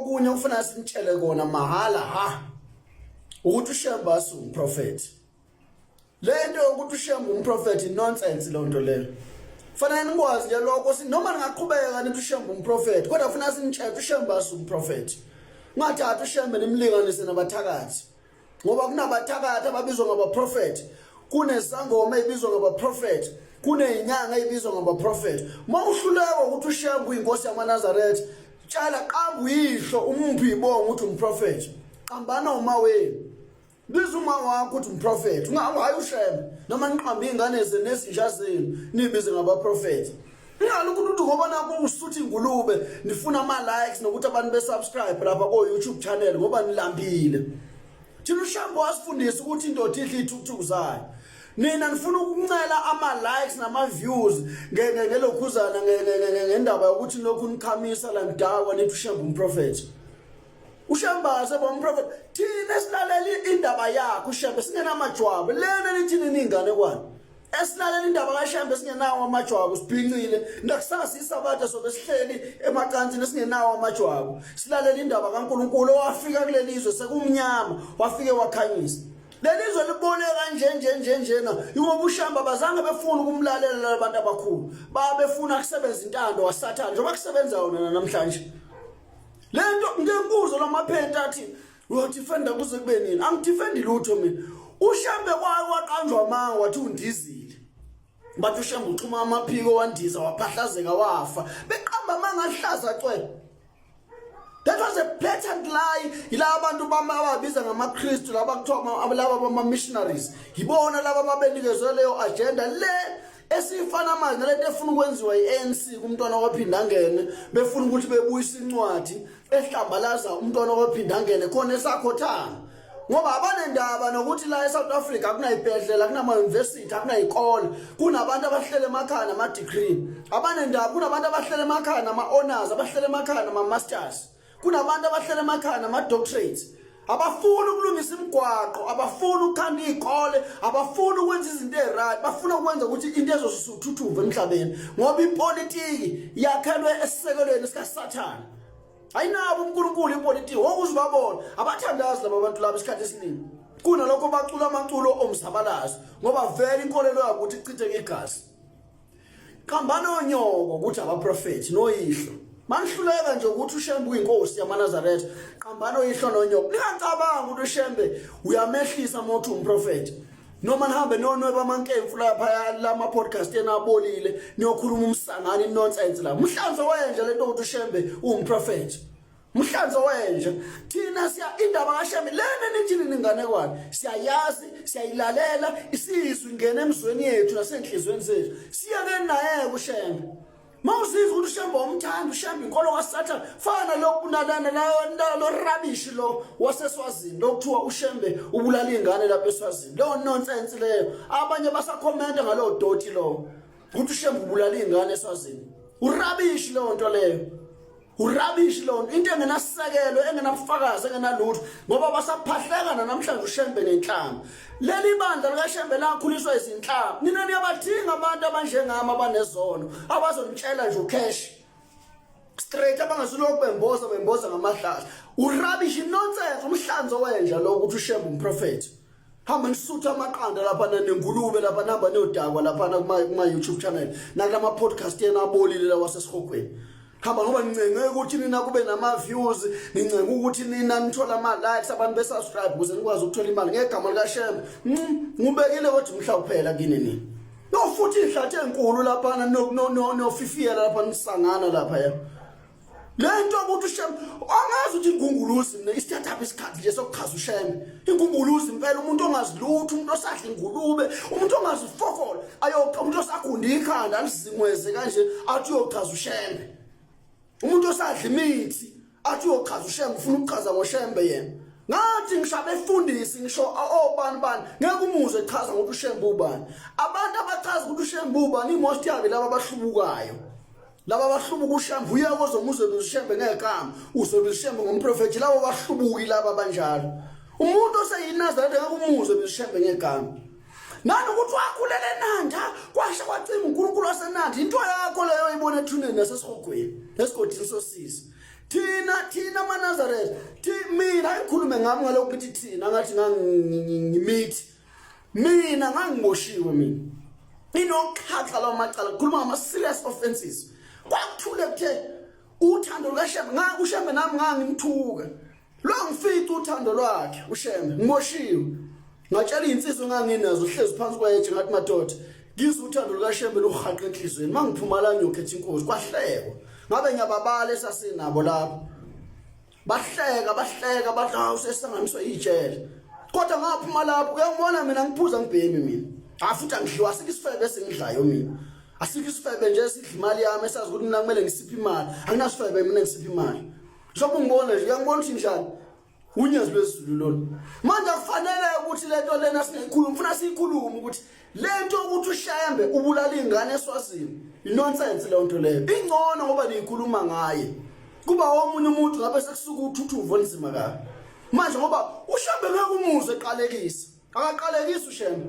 Okunye okufanele sinitshele kona mahala ha ukuthi uShembe asumprofeti. Lento yokuthi uShembe umprofeti nonsense lonto leyo. Fanele nikwazi nje lokho noma ningaqhubeka nithi uShembe umprofeti kodwa funa sinitshele ukuthi uShembe asumprofeti. Ungathathi uShembe nimlinganise nabathakathi. Ngoba kunabathakathi ababizwa ngabaprofeti, kunesangoma ezibizwa ngabaprofeti, kunezinyanga ezibizwa ngabaprofeti. Uma uhluleka ukuthi uShembe uyinkosi yamaNazaretha, tshala qamba uyihlo umuphi ibonga ukuthi umprofeti. Qambana uma wenu. Biza uma wakho ukuthi umprofeti, ungahayi uShembe noma niqambe iy'ngane zenu nezinja zenu niyibize ngabaprofeti. Ningalokhu ukuthi ngoba nakho usutha ingulube nifuna ama-likes nokuthi abantu be-subscribe lapha ko-YouTube channel ngoba nilambile. Thina uShembe wasifundisa ukuthi indoda idla iy'thukuthuku zayo. Nina nifuna ukuncela ama-likes nama-views ngelokhuzana ngendaba yokuthi nilokhu nikhamisa la nidakwa nithi uShembe umprofethi. uShembaze bomprofeti thina esilalela indaba yakhe uShembe singenamajwabu lena nithini ningane kwani esilalela indaba kaShembe singenawo amajwabu sibhincile nakusasa isabatha sobe sihleli emacansini singenawo amajwabu silalela indaba kaNkuluNkulu owafika kuleli zwe sekumnyama wafike wakhanyisa leli zwe libole kanje nje nje njena ingoba uShembe abazange befuna ukumlalela labantu abakhulu babefuna kusebenza intando waSathane njengoba kusebenza yona namhlanje lento ngenkuzo lamaphenti athi uyodefenda kuze kube nini angidefendi lutho mina uShembe kwayo waqanjwa amanga wathi undizile bathi uShembe uxhuma amaphiko wandiza waphahlazeka wafa beqamba amanga ahlaza cwe. That was a blatant lie. Yila abantu bama ababiza ngamaKristu laba kuthiwa laba bama missionaries. Yibona laba ababenikezwe leyo agenda le esifana manje nalento efuna ukwenziwa i-ANC kumntwana waphindangene befuna ukuthi bebuyise incwadi ehlambalaza umntwana waphindangene khona esakhothana ngoba abanendaba nokuthi la eSouth Africa akunayibhedlela akunama-university akunayikole kunabantu abahlele emakhaya nama-degree abanendaba kunabantu abahlele emakhaya nama-honors abahlele emakhaya nama-masters kunabantu abahlele emakhaya nama-doctorates abafuni ukulungisa imigwaqo abafuni ukukhanda iy'kole abafuni ukwenza izinto ey'right bafuna ukwenza ukuthi into ezosusa uthuthuva emhlabeni ngoba ipolitiki yakhelwe esisekelweni sikasathane ayinabo uNkulunkulu ipolitiki woke uzibabona abathandazi laba bantu laba isikhathi esiningi kunalokho bacula amaculo omzabalazo ngoba vele inkolelo yabo ukuthi ichitheke igazi Qambani onyoko ukuthi abaprofethi noyihlo. Manihluleka nje ukuthi uShembe uyinkosi yamaNazaretha. Qambani oyihlo nonyoko. Ningacabangi ukuthi uShembe uyamehlisa uma uthi umprofethi. Noma nihambe nonweba amankemfu lapha lama podcast enabolile niyokhuluma umsangano nonsense la. Mhlanzo wenje lento ukuthi uShembe uwumprofethi. Mhlanzo wenje thina siya indaba kaShembe lena nithini ninganekwane siyayazi siyayilalela isizwe ingena emzweni yethu nasenhlizweni zethu siyake naye kuShembe mawuzizwa ukuthi uShembe umthanda uShembe inkolo kaSathane fana lokhu nalana lo rubbish lo waseSwazini lokuthiwa uShembe ubulala ingane lapha eSwazini leyo nonsense leyo abanye basakhomenta ngalowo doti lo ukuthi uShembe ubulala ingane eSwazini urubbish leyo nto leyo Urubbish lona into engenasisekelo engenabufakazi engenalutho ngoba basaphahleka namhlanje uShembe nenhlamba leli bandla likaShembe lakhuliswa izinhlamba nina niyabadinga abantu abanjengami abanezono abazonitshela nje ucash straight abangazulokhu bemboza bemboza ngamahlahla urubbish nonsense umhlanzo wenja lo ukuthi uShembe umprofeti hamba nisutha amaqanda lapha nengulube lapha nihamba niyodakwa lapha kuma YouTube channel nakulama podcast yena abolile lawa sesihogweni hamba ngoba nincenge ukuthi nina kube nama views nincenge ukuthi nina nithola ama likes abantu be subscribe ukuze nikwazi ukuthola imali ngegama lika Shembe ngubekile kodwa umhla uphela kini nini no futhi ihlathi enkulu lapha no no no fifiyela lapha nisangana lapha ya lento ukuthi uShembe angazi ukuthi ingunguluzi mina isithathaphi isikhathi nje sokuchaza uShembe ingunguluzi impela umuntu ongazi lutho umuntu osadla ingulube umuntu ongazi ufokolo ayo umuntu osagunda ikhanda alizingweze kanje athi uyochaza uShembe umuntu osadla imithi athi uyochaza uShembe ufuna ukuchaza ngoShembe yena ngathi ngisho abefundisi ngisho obani bani ngeke umuzwe echaza ngokuthi uShembe ubani abantu abachaza ukuthi uShembe ubani imost yabo laba abahlubukayo laba abahlubuka uShembe uye kozomuzwe uShembe ngegama uzobe uShembe ngomprofethi labo bahlubuki laba banjalo umuntu oseyinazaretha ngeke umuzwe uShembe ngegama nani ukuthi wakhulela enanda kwasha kwacima uNkulunkulu wasenanda into yakho leyo ibona ethuneni nasesihogweni esigodini sosizi. Thina thina amaNazaretha, thi mina ngikhulume ngami ngalokhu ngithi thina ngathi ngangimithi. Mina ngangiboshiwe mina. Inoxhaxha lawo macala khuluma ngama serious offenses. Kwakuthule kuthe uthando lukaShembe nga uShembe nami ngangimthuka. Lwangifica uthando lwakhe uShembe ngiboshiwe. Ngatshela izinsizwa enganginazo hlezi phansi kwetshe ngathi madoda ngizwe uthando lukaShembe luhaqa enhlizweni mangiphuma la ngiyokhetha inkosi kwahlekwa. Ngabe ngiyababala esasinabo lapho. Bahleka bahleka bathi hawu sesanganiswa ijele. Kodwa ngaphuma lapho uyangibona mina ngiphuza ngibhemi mina. Ah futhi angidliwa asikho isifebe esingidlayo mina. Asikho isifebe nje esidla imali yami esazi ukuthi mina kumele ngisiphe imali. Anginasifebe mina ngisiphe imali. Njengoba ungibona nje uyangibona ukuthi njani. Unyazi lwezulu lolu. Manje akufanele ukuthi lento lena singayikhulumi, ufuna siyikhulume ukuthi lento ukuthi uShembe ubulala ingane eSwazini. Inonsense leyo nto leyo. Ingcono ngoba niyikhuluma ngaye. Kuba omunye umuntu ngabe sekusuka uthuthuvo olunzima kabi. Manje ngoba uShembe ngeke umuzwe eqalekisa. Akaqalekisi uShembe.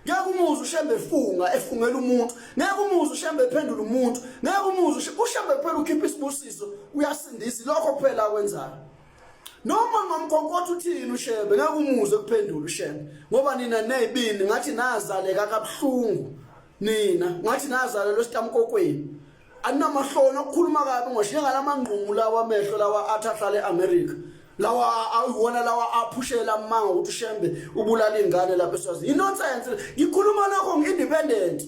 Ngeke umuzwe uShembe efunga efungela umuntu. Ngeke umuzwe uShembe ephendula umuntu. Ngeke umuzwe uShembe kuphela ukhipha isibusiso uyasindisa lokho kuphela akwenzayo. Noma ngamkhonkotha uthini uShembe ngeke umuzwe kuphendula uShembe ngoba nina nezibini ngathi nazaleka kabuhlungu nina ngathi nazalelwa esitamkokweni aninamahloni okukhuluma kabi ngoshiye ngalamangqumu lawa amehlo lawa athi ahlale eAmerica lawa ayiwona lawa aphushela amanga ukuthi uShembe ubulala ingane lapha eSwazini inonsense ngikhuluma lokho ngiindependent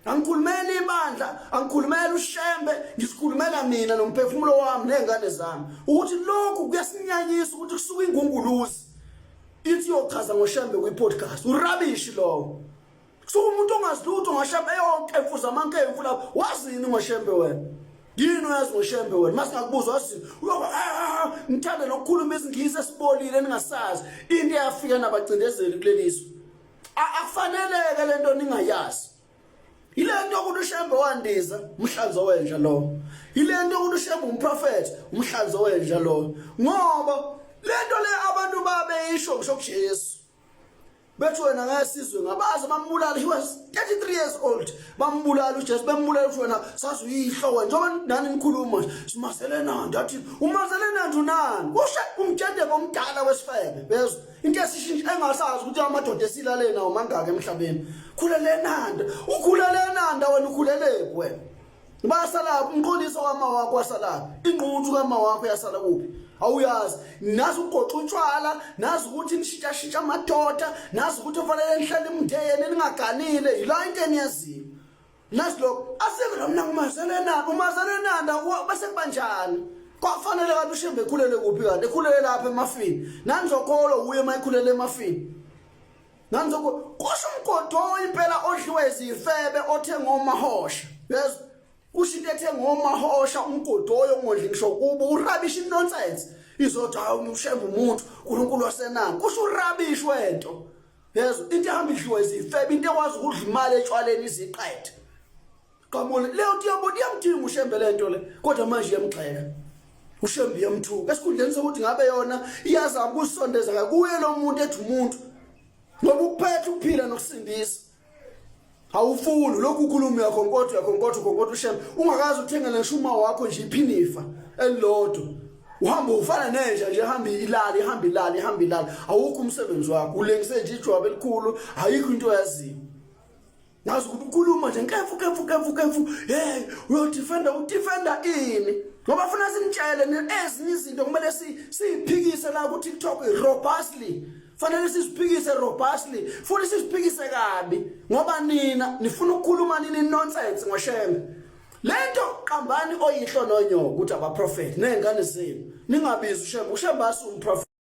angikhulumeli ibandla angikhulumeli uShembe ngisikhulumela mina nomphefumulo wami nezingane zami ukuthi lokhu kuyasinyanyisa ukuthi kusuka ingunguluzi ithi yochaza ngoShembe kwi-podcast urabishi lowo Kusuka umuntu ongazi lutho ngoShembe eyonkemfuza amankemfu lapho. Wazini ngoShembe wena? Yini uyazi ngoShembe wena? Masingakubuza wazini? Uyoba ah, ah, ah, ngithanda nokukhuluma isingisi esibolile eningasazi. Into eyafika nabacindezeli kulelizwe. Akufaneleke lento ningayazi. Ile nto ukuthi uShembe wandiza umhlanzo wenja lo. Ile nto ukuthi uShembe umprofeti umhlanzo wenja lo. Ngoba lento le abantu babeyisho ngisho kuJesu. Bethi wena ngeke sizwe ngabazi bambulala he was 33 years old bambulala uJesu bembulala uthi wena sazi uyihlo wena njengoba nani nikhuluma nje simasele nandi athi umasele nandi unani ushe umtshende omdala wesifebe bezwa into esishintsha engasazi ukuthi amadoda esilale nawo mangaka emhlabeni khulele nanda ukhulele nanda wena ukhulele wena Basalaphi umqondiso kama wakho wasalaphi ingquthu kama wakho yasala kuphi awuyazi nazi ugoqa utshwala nazi ukuthi nishintshashintsha amadoda nazi ukuthi ufanele nihlale imndeni ningaganile yila into eniyaziyo nazi lokho asike lo mna ngumazele nanda umazele nanda bese kuba njani kwafanele kanti ushembe ekhulele kuphi kanti ekhulele lapha emafini nanizokholwa uye uma ekhulele emafini Nanzoko kusho umgodoyi impela odliwe izifebe othe ngomahosha. Yezwa? Kusho into ethe ngomahosha umgodoyi ongodli ngisho kubo urabish nonsense. Izothi hawu ushembe umuntu uNkulunkulu wasenani. Kusho urabish wento. Yezwa? Into ehamba idliwe izifebe into ekwazi ukudla imali etshwaleni iziqede. Qamule leyo nto iyabona iyamdinga uShembe lento le kodwa manje iyamgxeka. uShembe iyamthuka esikhundleni sokuthi ngabe yona iyazama ukusondeza kuye lo muntu ethi umuntu ngoba ukuphethe ukuphila nokusindisa awufuni lokhu ukhuluma uyakhonkotha uyakhonkotha ukhonkotha uShembe ungakaze uthengele ngisho uma wakho nje iphinifa elilodwa uhamba ufana nenja nje hamba ilali ihamba ilali ihamba ilali awukho umsebenzi wakho ulengise nje ijwabu elikhulu ayikho into oyaziyo Ngazi ukuthi ukhuluma nje nkemfu nkemfu nkemfu nkemfu hey uyodefenda udefenda ini ngoba funa simtshele ezinye izinto kumele siyiphikise la ku TikTok robustly fanele siziphikise robustly futhi siziphikise kabi ngoba nina nifuna ukukhuluma nini nonsense ngoshembe lento qambani oyihlo nonyoko ukuthi abaprofeti nezingane zenu ningabizi ushembe ushembe asumprofeti.